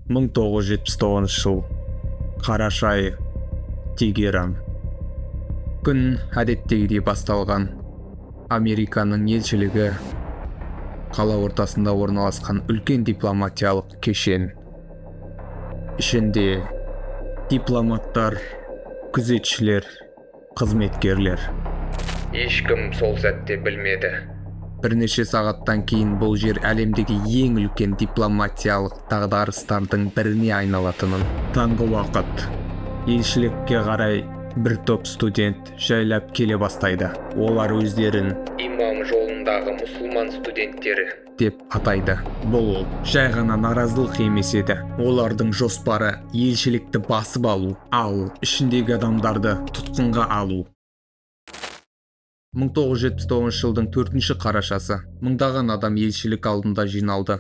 1979 жыл, қараша айы, Тегеран. Күн әдеттегідей басталған. Американың елшілігі қала ортасында орналасқан үлкен дипломатиялық кешен. Ішінде дипломаттар, күзетшілер, қызметкерлер. Ешкім сол сәтте білмеді, бірнеше сағаттан кейін бұл жер әлемдегі ең үлкен дипломатиялық дағдарыстардың біріне айналатынын. Таңғы уақыт. Елшілікке қарай бір топ студент жайлап келе бастайды. Олар өздерін «Имам жолындағы мұсылман студенттері» деп атайды. Бұл жай ғана наразылық емес еді. Олардың жоспары елшілікті басып алу, ал ішіндегі адамдарды тұтқынға алу. 1979 жылдың 4 қарашасы. Мыңдаған адам елшілік алдында жиналды.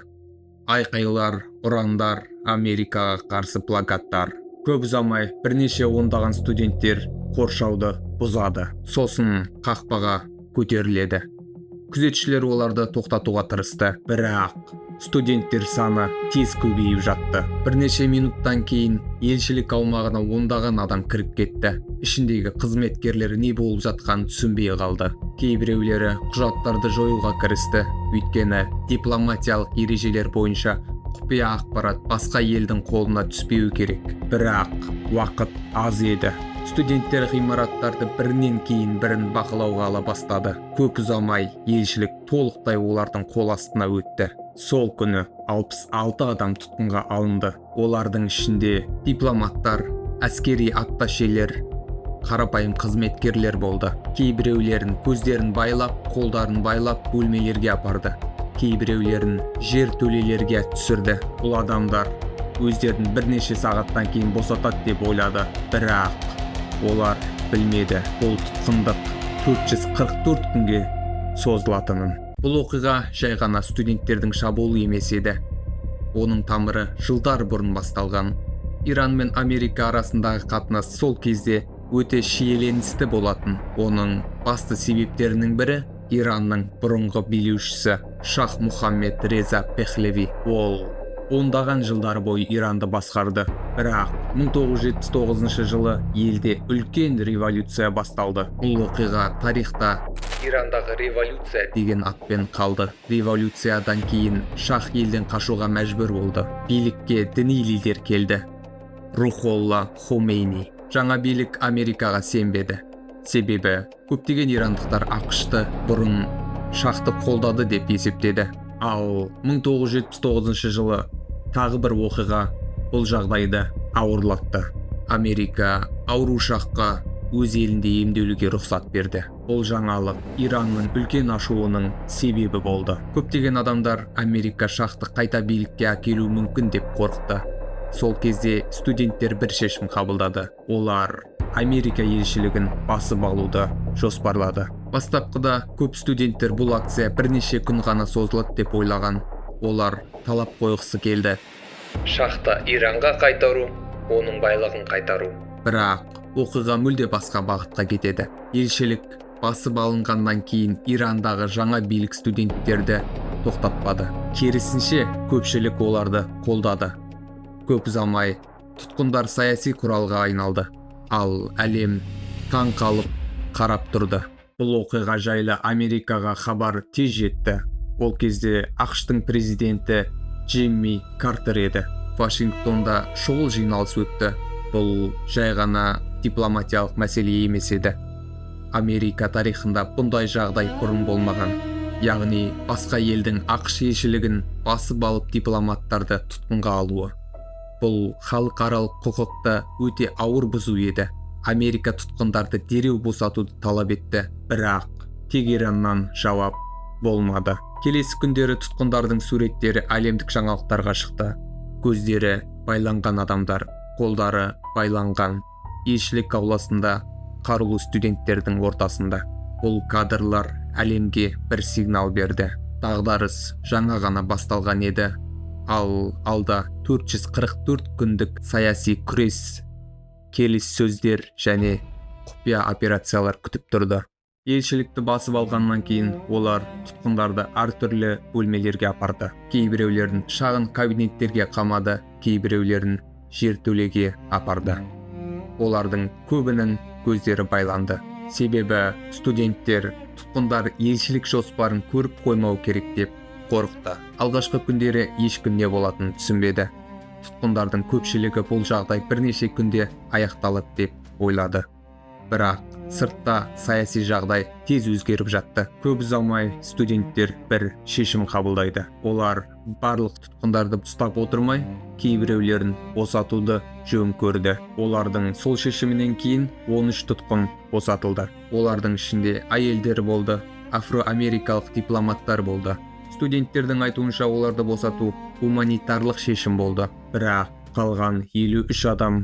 Айқайлар, ұрандар, Америкаға қарсы плакаттар. Көп ұзамай бірнеше ондаған студенттер қоршауды бұзады, сосын қақпаға көтеріледі. Күзетшілер оларды тоқтатуға тырысты, бірақ студенттер саны тез көбейіп жатты. Бірнеше минуттан кейін елшілік аумағына ондаған адам кіріп кетті. Ішіндегі қызметкерлер не болып жатқанын түсінбей қалды. Кейбіреулері құжаттарды жоюға кірісті, өйткені дипломатиялық ережелер бойынша құпия ақпарат басқа елдің қолына түспеуі керек. Бірақ уақыт аз еді. Студенттер ғимараттарды бірінен кейін бірін бақылауға ала бастады. Көп ұзамай елшілік толықтай олардың қол астына өтті. Сол күні 66 адам тұтқынға алынды. Олардың ішінде дипломаттар, әскери атташелер, қарапайым қызметкерлер болды. Кейбіреулерін көздерін байлап, қолдарын байлап, бөлмелерге апарды, кейбіреулерін жер төлелерге түсірді. Бұл адамдар өздерін бірнеше сағаттан кейін босатады деп ойлады, бірақ олар білмеді бұл тұтқындық 444 күнге созылатынын. Бұл оқиға жай ғана студенттердің шабуылы емес еді. Оның тамыры жылдар бұрын басталған. Иран мен Америка арасындағы қатынас сол кезде өте шиеленісті болатын. Оның басты себептерінің бірі – Иранның бұрынғы билеушісі Шах Мұхаммед Реза Пехлеви. Ол ондаған жылдар бойы Иранды басқарды. Бірақ 1979 жылы елде үлкен революция басталды. Бұл оқиға тарихта «Ирандағы революция» деген атпен қалды. Революциядан кейін шах елден қашуға мәжбүр болды. Билікке діни лидер келді – Рухолла Хомейни. Жаңа билік Америкаға сенбеді, себебі көптеген ирандықтар АҚШ-ты бұрын шахты қолдады деп есептеді. Ал 1979 жылы тағы бір оқиға бұл жағдайды ауырлатты. Америка ауру шахқа өз елінде емделуге рұқсат берді. Бұл жаңалық Иранның үлкен ашуының себебі болды. Көптеген адамдар Америка шахты қайта билікке әкелуі мүмкін деп қорықты. Сол кезде студенттер бір шешім қабылдады. Олар Америка елшілігін басып алуды жоспарлады. Бастапқыда көп студенттер бұл акция бірнеше күн ғана созылады деп ойлаған. Олар талап қойғысы келді: шахты Иранға қайтару, оның байлығын қайтару. Бірақ оқиға мүлде басқа бағытқа кетеді. Елшілік басып алынғаннан кейін Ирандағы жаңа билік студенттерді тоқтатпады. Керісінше, көпшілік оларды қолдады. Көп ұзамай тұтқындар саяси құралға айналды, ал әлем таң қалып қарап тұрды. Бұл оқиға жайлы Америкаға хабар тез жетті. Ол кезде АҚШ-тың президенті Джимми Картер еді. Вашингтонда шұғыл жиналыс өтті. Бұл жай ғана дипломатиялық мәселе емес еді. Америка тарихында бұндай жағдай бұрын болмаған, яғни басқа елдің АҚШ елшілігін басып алып, дипломаттарды тұтқынға алуы. Бұл халықаралық құқықты өте ауыр бұзу еді. Америка тұтқындарды дереу босатуды талап етті, бірақ Тегераннан жауап болмады. Келесі күндері тұтқындардың суреттері әлемдік жаңалықтарға шықты. Көздері байланған адамдар, қолдары байланған, елшілік ауласында, қарулы студенттердің ортасында. Бұл кадрлар әлемге бір сигнал берді: дағдарыс жаңа ғана басталған еді, ал алда 444 күндік саяси күрес, келіссөздер және құпия операциялар күтіп тұрды. Елшілікті басып алғаннан кейін олар тұтқындарды әртүрлі бөлмелерге апарды. Кейбіреулерін шағын кабинеттерге қамады. Кейбіреулерін жертөлеге апарды. Олардың көбінің көздері байланды. Себебі студенттер тұтқындар елшілік жоспарын көріп қоймау керек деп қорықты. Алғашқы күндері ешкім не болатынын түсінбеді. Тұтқындардың көпшілігі бұл жағдай бірнеше күнде аяқталады деп ойлады. Бірақ сыртта саяси жағдай тез өзгеріп жатты. Көп ұзамай студенттер бір шешім қабылдайды. Олар барлық тұтқындарды ұстап отырмай, кейбіреулерін босатуды жөн көрді. Олардың сол шешімінен кейін 13 тұтқын босатылды. Олардың ішінде әйелдер болды, афроамерикалық дипломаттар болды. Студенттердің айтуынша, оларды босату гуманитарлық шешім болды. Бірақ қалған 53 адам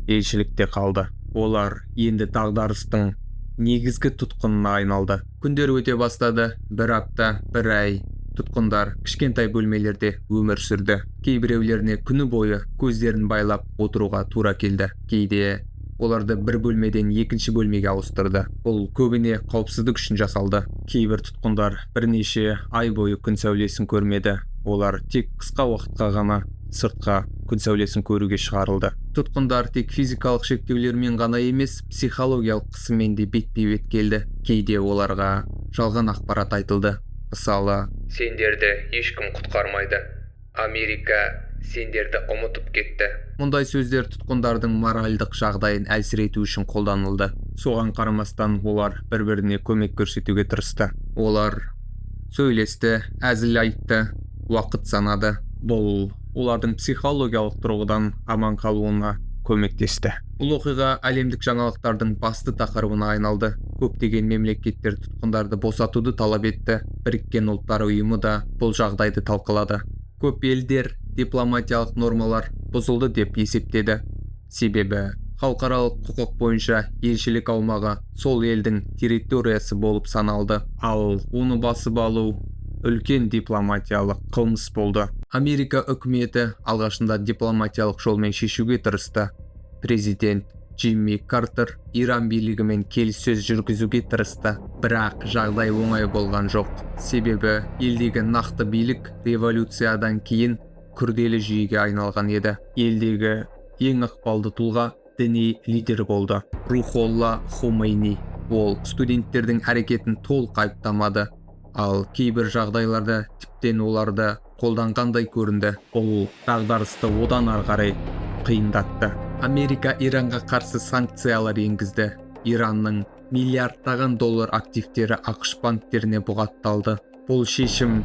елшілікте қалды. Олар енді дағдарыстың негізгі тұтқынына айналды. Күндер өте бастады. Бір апта, бір ай. Тұтқындар кішкентай бөлмелерде өмір сүрді. Кейбіреулеріне күні бойы көздерін байлап отыруға тура келді. Кейде оларды бір бөлмеден екінші бөлмеге ауыстырды. Бұл көбіне қауіпсіздік үшін жасалды. Кейбір тұтқындар бірнеше ай бойы күн сәулесін көрмеді. Олар тек қысқа уақытқа ғана сыртқа күн сәулесін көруге шығарылды. Тұтқындар тек физикалық шектеулермен ғана емес, психологиялық қысыммен де бетпе-бет келді. Кейде оларға жалған ақпарат айтылды. Мысалы, сендерді ешкім құтқармайды, Америка сендерді ұмытып кетті. Мұндай сөздер тұтқындардың моральдық жағдайын әлсірету үшін қолданылды. Соған қарамастан олар бір-біріне көмек көрсетуге тырысты. Олар сөйлесті, әзіл айтты, уақыт санады. Бұл олардың психологиялық тұрғыдан аман қалуына көмектесті. Бұл оқиға әлемдік жаңалықтардың басты тақырыбына айналды. Көптеген мемлекеттер тұтқындарды босатуды талап етті. Біріккен Ұлттар Ұйымы да бұл жағдайды талқылады. Көп елдер дипломатиялық нормалар бұзылды деп есептеді. Себебі халықаралық құқық бойынша елшілік аумағы сол елдің территориясы болып саналды. Ал оны басып алу үлкен дипломатиялық қылмыс болды. Америка үкіметі алғашында дипломатиялық жолмен шешуге тырысты. Президент Джимми Картер Иран билігімен келіссөз жүргізуге тырысты. Бірақ жағдай оңай болған жоқ. Себебі елдегі нақты билік революциядан кейін күрделі жүйеге айналған еді. Елдегі ең ықпалды тұлға діни лидер болды. Рухолла Хомейни. Ол студенттердің әрекетін толық айыптамады. Ал кейбір жағдайларда тіптен оларды қолданғандай көрінді. Бұл дағдарысты одан ары қарай қиындатты. Америка Иранға қарсы санкциялар енгізді. Иранның миллиардтаған доллар активтері АҚШ банктеріне бұғатталды. Бұл шешім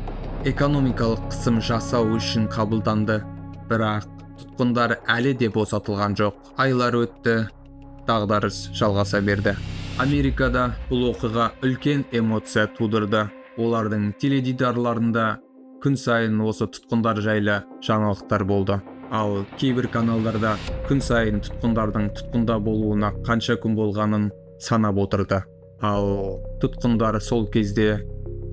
экономикалық қысым жасау үшін қабылданды. Бірақ тұтқындар әлі де босатылған жоқ. Айлар өтті, дағдарыс жалғаса берді. Америкада бұл оқиға үлкен эмоция тудырды. Олардың теледидарларында күн сайын осы тұтқындар жайлы жаңалықтар болды. Ал кейбір каналдарда күн сайын тұтқындардың тұтқында болуына қанша күн болғанын санап отырды. Ал тұтқындар сол кезде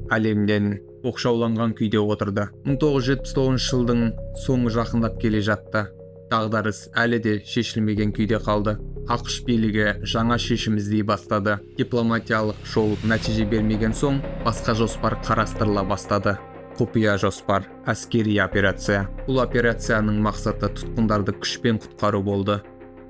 әлемнен оқшауланған күйде отырды. 1979 жылдың соңы жақындап келе жатты. Дағдарыс әлі де шешілмеген күйде қалды. АҚШ билігі жаңа шешім іздей бастады. Дипломатиялық жол нәтиже бермеген соң басқа жоспар қарастырыла бастады. Құпия жоспар, әскери операция. Бұл операцияның мақсаты тұтқындарды күшпен құтқару болды.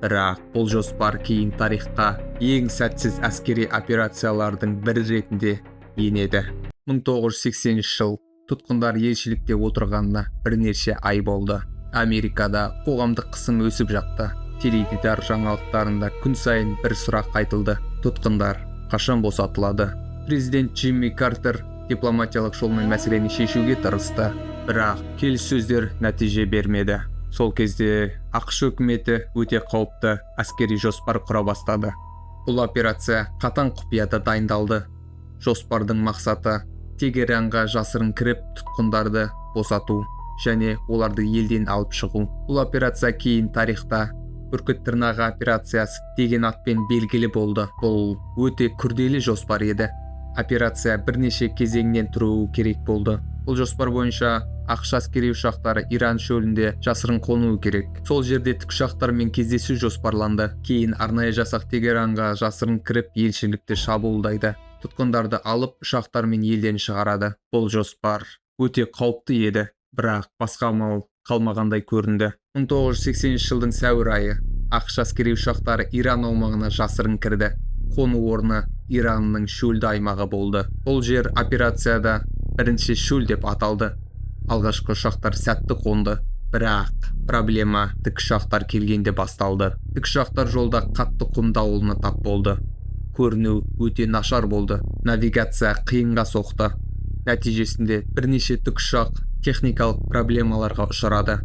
Бірақ бұл жоспар кейін тарихқа ең сәтсіз әскери операциялардың бірі ретінде енеді. 1980 жыл. Тұтқындар елшілікте отырғанына бірнеше ай болды. Америкада қоғамдық қысым өсіп жатты. Теледидар жаңалықтарында күн сайын бір сұрақ айтылды: тұтқындар қашан босатылады? Президент Джимми Картер дипломатиялық жолмен мәселені шешуге тырысты, бірақ келіссөздер нәтиже бермеді. Сол кезде АҚШ үкіметі өте қауіпті әскери жоспар құра бастады. Бұл операция қатаң құпияда дайындалды. Жоспардың мақсаты Тегеранға жасырын кіріп, тұтқындарды босату және оларды елден алып шығу. Бұл операция кейін тарихта «Бүркіт тырнағы операциясы» деген атпен белгілі болды. Бұл өте күрделі жоспар еді. Операция бірнеше кезеңнен тұруы керек болды. Бұл жоспар бойынша АҚШ әскери ұшақтары Иран шөлінде жасырын қонуы керек. Сол жерде тікұшақтармен кездесу жоспарланды. Кейін арнайы жасақ Тегеранға жасырын кіріп, елшілікті шабуылдайды, тұтқындарды алып, ұшақтармен елден шығарады. Бұл жоспар өте қауіпті еді, бірақ басқа амал қалмағандай көрінді. 1980 жылдың сәуір айы. АҚШ әскери ұшақтары Иран аумағына жасырын кірді. Қону орны Иранның шөлді аймағы болды. Бұл жер операцияда бірінші шөл деп аталды. Алғашқы ұшақтар сәтті қонды. Бірақ проблема тікұшақтар келгенде басталды. Тікұшақтар жолда қатты құм дауылына тап болды. Көріну өте нашар болды. Навигация қиынға соқты. Нәтижесінде бірнеше тікұшақ техникалық проблемаларға ұшырады.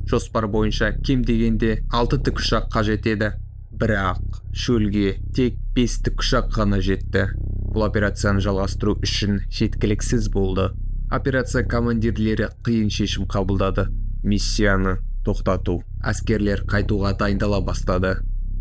Жоспар бойынша кем дегенде 6 тікұшақ қажет еді. Бірақ шөлге тек 5 тікұшақ ғана жетті. Бұл операцияны жалғастыру үшін жеткіліксіз болды. Операция командирлері қиын шешім қабылдады. Миссияны тоқтату. Әскерлер қайтуға дайындала бастады.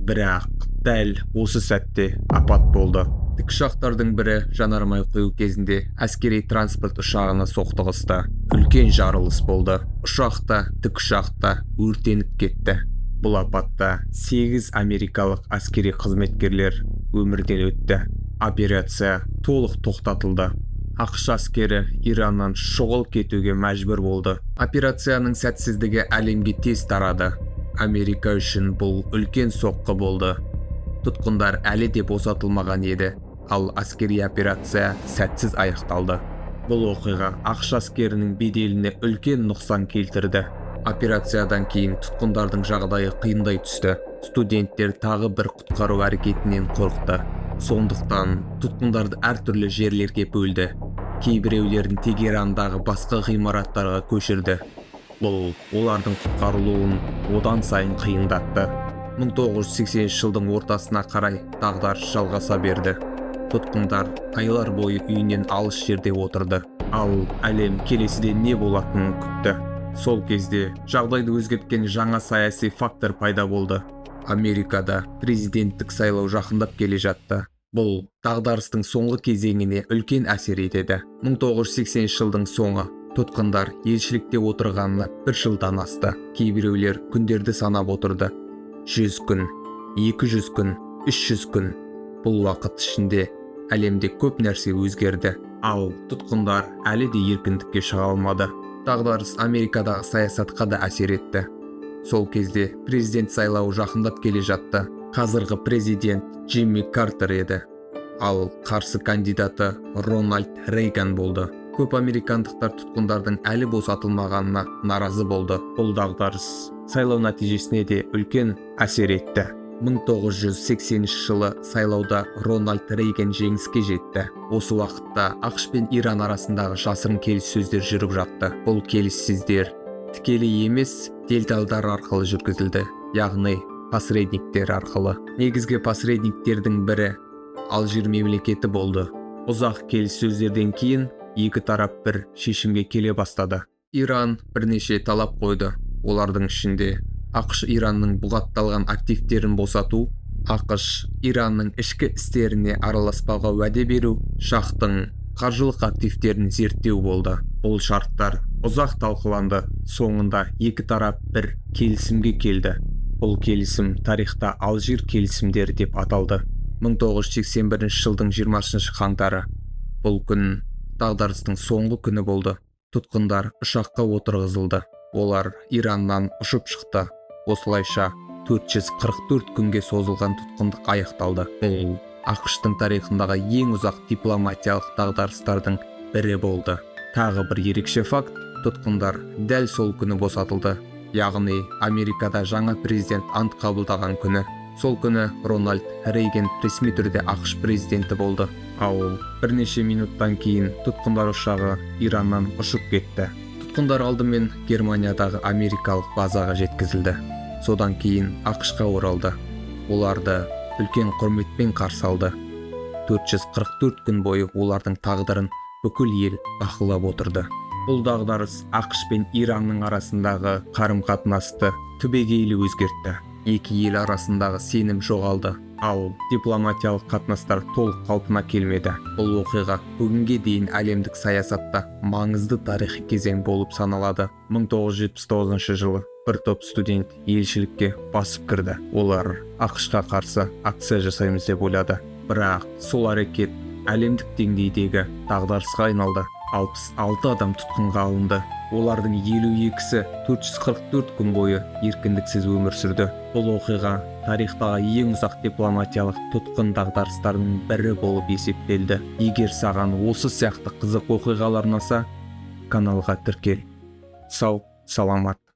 Бірақ дәл осы сәтте апат болды. Тікұшақтардың бірі жанармай құю кезінде әскери транспорт ұшағына соқтығысты. Үлкен жарылыс болды. Ұшақ та, тікұшақ та өртеніп кетті. Бұл апатта 8 америкалық әскери қызметкерлер өмірден өтті. Операция толық тоқтатылды. АҚШ әскері Ираннан шұғыл кетуге мәжбүр болды. Операцияның сәтсіздігі әлемге тез тарады. Америка үшін бұл үлкен соққы болды. Тұтқындар әлі де босатылмаған еді, ал әскери операция сәтсіз аяқталды. Бұл оқиға АҚШ әскерінің беделіне үлкен нұқсан келтірді. Операциядан кейін тұтқындардың жағдайы қиындай түсті. Студенттер тағы бір құтқару әрекетінен қорықты. Сондықтан тұтқындарды әртүрлі жерлерге бөлді. Кейбіреулерін Тегерандағы басқа ғимараттарға көшірді. Бұл олардың құтқарылуын одан сайын қиындатты. 1980 жылдың ортасына қарай дағдарыс жалғаса берді. Тұтқындар айлар бойы үйінен алыс жерде отырды. Ал әлем келесіде не болатынын күтті. Сол кезде жағдайды өзгерткен жаңа саяси фактор пайда болды. Америкада президенттік сайлау жақындап келе жатты. Бұл дағдарыстың соңғы кезеңіне үлкен әсер етеді. 1980 жылдың соңы. Тұтқындар елшілікте отырғанына бір жылдан асты. Кейбіреулер күндерді санап отырды. 100 күн, 200 күн, 300 күн. Бұл уақыт ішінде әлемде көп нәрсе өзгерді. Ал тұтқындар әлі де еркіндікке шыға алмады. Дағдарыс Америкадағы саясатқа да әсер етті. Сол кезде президент сайлауы жақындап келе жатты. Қазіргі президент Джимми Картер еді. Ал қарсы кандидаты Рональд Рейган болды. Көп американдықтар тұтқындардың әлі босатылмағанына наразы болды. Бұл дағдарыс сайлау нәтижесіне де үлкен әсер етті. 1980 жылы сайлауда Рональд Рейган жеңіске жетті. Осы уақытта АҚШ пен Иран арасындағы жасырын келіссөздер жүріп жатты. Бұл келіссөздер тікелей емес, делдалдар арқылы жүргізілді, яғни посредниктер арқылы. Негізгі посредниктердің бірі Алжир мемлекеті болды. Ұзақ келіссөздерден кейін екі тарап бір шешімге келе бастады. Иран бірнеше талап қойды. Олардың ішінде АҚШ Иранның бұғатталған активтерін босату, АҚШ Иранның ішкі істеріне араласпауға уәде беру, шахтың қаржылық активтерін зерттеу болды. Бұл шарттар ұзақ талқыланды. Соңында екі тарап бір келісімге келді. Бұл келісім тарихта Алжир келісімдері деп аталды. 1981 жылдың 20 қаңтары. Бұл күн дағдарыстың соңғы күні болды. Тұтқындар ұшаққа отырғызылды. Олар Ираннан ұшып шықты. Осылайша 444 күнге созылған тұтқындық аяқталды. Бұл АҚШ-тың тарихындағы ең ұзақ дипломатиялық дағдарыстардың бірі болды. Тағы бір ерекше факт: тұтқындар дәл сол күні босатылды. Яғни Америкада жаңа президент ант қабылдаған күні. Сол күні Рональд Рейган ресми түрде АҚШ президенті болды. Ал бірнеше минуттан кейін тұтқындар ұшағы Ираннан ұшып кетті. Тұтқындар алдымен Германиядағы америкалық базаға жеткізілді. Содан кейін АҚШ-қа оралды. Оларды үлкен құрметпен қарсы алды. 444 күн бойы олардың тағдырын бүкіл ел бақылап отырды. Бұл дағдарыс АҚШ пен Иранның арасындағы қарым-қатынасты түбегейлі өзгертті. Екі ел арасындағы сенім жоғалды, ал дипломатиялық қатынастар толық қалпына келмеді. Бұл оқиға бүгінге дейін әлемдік саясатта маңызды тарихи кезең болып саналады. 1979 жылы бір топ студент елшілікке басып кірді. Олар АҚШ-қа қарсы акция жасаймыз деп ойлады. Бірақ сол әрекет әлемдік деңгейдегі дағдарысқа айналды. 66 адам тұтқынға алынды. Олардың 52-сі 444 күн бойы еркіндіксіз өмір сүрді. Бұл оқиға тарихтағы ең ұзақ дипломатиялық тұтқын дағдарыстарының бірі болып есептелді. Егер саған осы сияқты қызық оқиғалар ұнаса, каналға тіркел. Сау, саламат.